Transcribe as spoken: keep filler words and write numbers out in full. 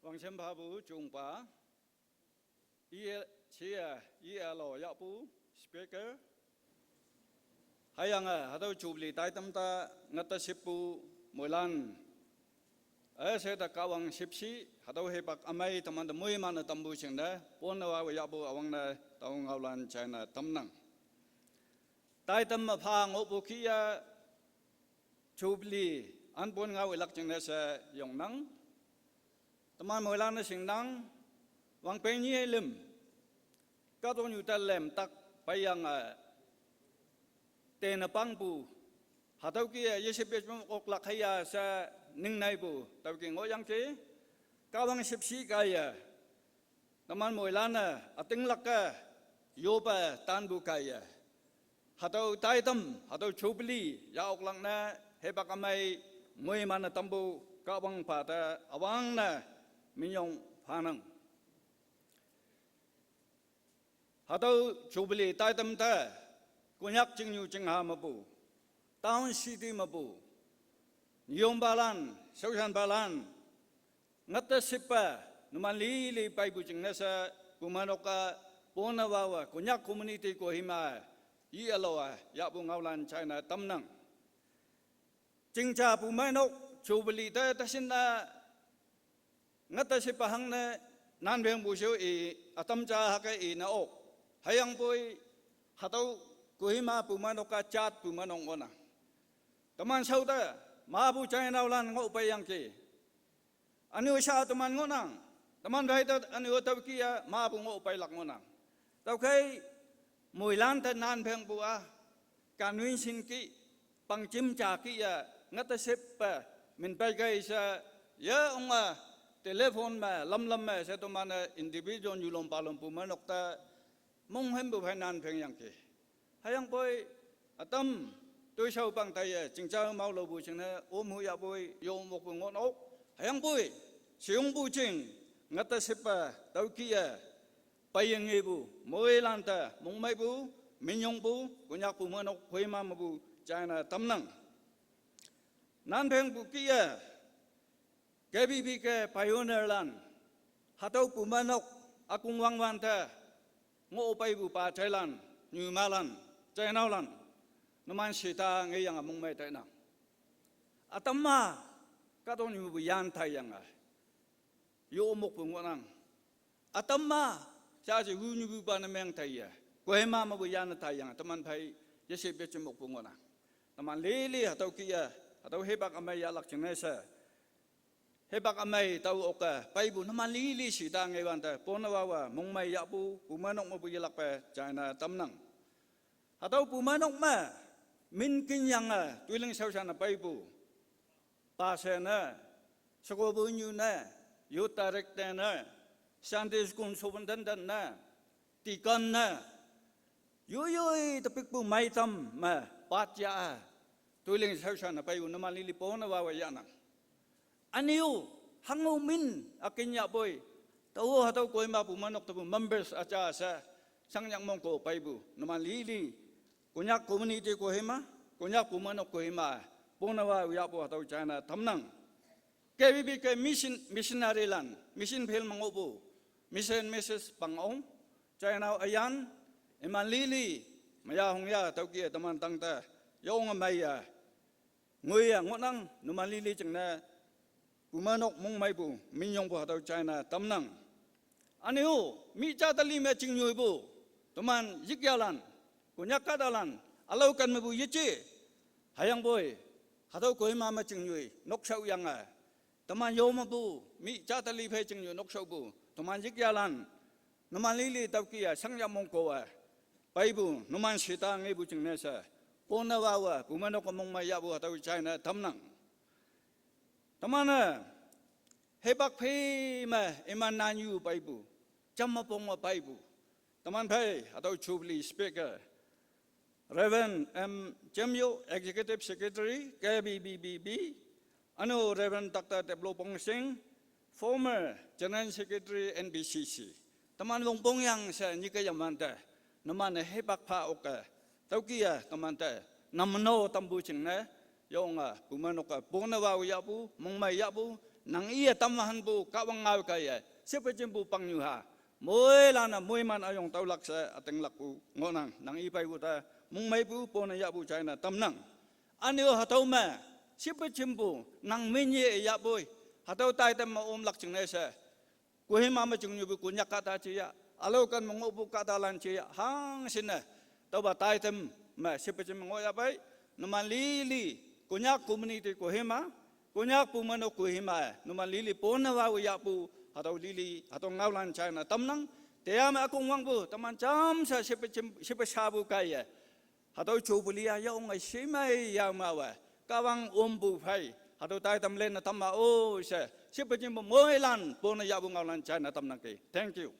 Wangshim phapu chungpa, iye, chia, iye lo yahpu speaker. Hüyange, hatüo Jubilee taitam te ngata shippu moilan. Üshei te Kahwang shüpshe, hatüo hipak ümei teman te moiman-e tampu jingne, ponne wawe yahpu üwangne, tao ngaolan jaine tamnang. Taitam me pha ngohpu kih-e, Jubilee, anpon ngao ilak jingne she yongnang. Teman moilan-e shingnang, wangpeng nyi lüm. Kahtoknyu te lem tak peiyange, tene pangpu. Hatüo kih-e, yeshep yejüm oklak hüya she ningneipu, tüo kih ngohyangki. Kahwang shüpshe kaiye. Teman moilan-e, ütinglak-e, yoppe tanpu kaiye. Hatüo taitam, hatüo Jubilee, ya oklak ne, hipak ümei, moiman-e tampu, Kahwangpa te, üwangne, minyong phanang. Hatüo Jubilee taitam te, Konyak chingnyu chingha mepu, town city mepu, nyongpalan, shaoshanpalan, ngate shippe, numan lili peipu jingne she, pumeinok-a, pone wawe, Konyak community Kohima, yi alo-a, yahpu ngaolan jaine tamnang. Chingja pumeinok, Jubilee te, teshinne, ngate shippe hangne, nanpengpu she i, ütam ja hüke ine ok. Hüyangpoi, hatüo, Kohima pumeinok-a jat pumeinok ngohnang. Teman shao te, mapu jainaolan ngoh peiyangki. Üne-o sha teman ngohnang. Teman phei te üne-o tüo kih-e mapu ngoh peilak ngohnang. Tüokhei moilan te nanpengpu-a, convention kih, pangjim ja kih-e, ngate shippe, min pei kei she, ye onge, telephone me, lamlam me she teman-e individual nyulom palom pumeinok te, monghümpu phei nanpengyangki. Hüyangpoi, ütam, toishao pang taiye, chingja maolopu jingne, omhu yahpoi, yomokpu ngohnok. Hüyangpoi, sheyongpu jing, ngate shippe, tüo kih-e, peiyengepu, moilan te, mongmeipu, minyongpu, Konyak pumeinok, Kohima mepu, jaine tamnang. Nanpengpu kih-e, K B B K pioneerlan, hatüo pumeinok, ükong wangwante, ngoh peipu pa jailan, nyumalan, jainaolan, numan shita ngeyange mongmei tainang. Ütam-a, kahtoknyupu yan taiyange, yomokpu ngohnang. Ütam-a, jaji wunyipupa ne meng taiye, Kohima mepu yan taiyange, teman phei, yeshep yejüm okpu ngohnang. Teman lili hatüo kih-e, hatüo hipak ümei yahlak jingne she. Hipak ümei tao oke, peipu numan lili shita ngewante, pone wawe, mongmei yahpu, pumeinok mepu yelakpe, jaine tamnang. Hatüo pumeinok me, min kinyange, toiling shaoshan-e peipu. Pastor ne, shekopu nyu ne, youth director ne, Sunday school superintendent ne, deacon ne, yoiyoi tepikpu meitam me, pat ya-e, toiling shaoshan-e peipu numan lili pone wawe yahnang. Üne-o, hango min, ükin yahpoi, tao hatüo Kohima pumeinok tepu members üja she, shangyak mongko peipu numan lili, Konyak community Kohima, Konyak pumeinok Kohima, pone wawe yahpu hatüo jaine tamnang. K B B K mission, missionarylan, mission field me ngohpu, mission missus Pangong, jainao üyan, iman lili, meya hongya tüo kih-e teman tangte, yonge meiye, ngoiye ngohnang, numan lili jingne, pumeinok mongmeipu, minyongpu hatüo jaine tamnang. Üne-o, mi ja tali me chingnyoipu, teman yikyalan, Konyak kahtalan, ülao ken mepu yeje, hüyangpoi, hatüo Kohima me chingnyoi, nokshaoyange, teman yo mepu, mi ja tali phei chingnyoi nokshaopu, teman yikyalan, numan lili tüo kih-e, shangyak mongko-e, peipu, numan shita ngepu jingne she, pone wawe, pumeinok-e mongmei yahpu hatüo jaine tamnang. Teman-e, hipak phei me iman nanyu peipu, jamme pong me peipu. Teman phei, hatüo Jubilee speaker, Reverend M Jemyo, Executive Secretary, K B B B B, üne-o Reverend Doctor Teplo Pongsing, former General Secretary, N B C C. Teman wongpong yang she nyike yamante, numan-e hipak pha oke, tüo kih-e temante, namno tampu jingne, yonge, pumeinok-e, pone wawe yahpu, mongmei yahpu, Nang iye tamhanpu Kahwang ngao kaiye, shippe jimpu pangnyu ha moilan-e moiman üyong tüolak she ütinglakpu ngohnang. Nang i peipu te mongmeipu pone yahpu jaine tamnang. Üne-o hatüo me shippe jimpu nang minye yahpoi, hatüo taitam me omlak jingne she Kohima me jingnyupu Konyak kahta jeya, ülao ken me ngohpu kahtalan jeya, hangshinne tüopa taitam me shippe jim me ngohyahpei. Numan lili, Konyak community Kohima, Konyakpu meno Kohima-e numan lili pone wao yahpu, hatüo lili hatüo ngaolan jaine tamnang. Teya me ükong wangpu teman jamshe shippe jim, shippe shapu kaiye, hatüo jubilee a yonge shimei yamawe, Kahwang ompu phei hatüo taitam lenne tamma-o she shippe jimpu moilan pone yahpu ngaolan jaine tamnangki. Thank you.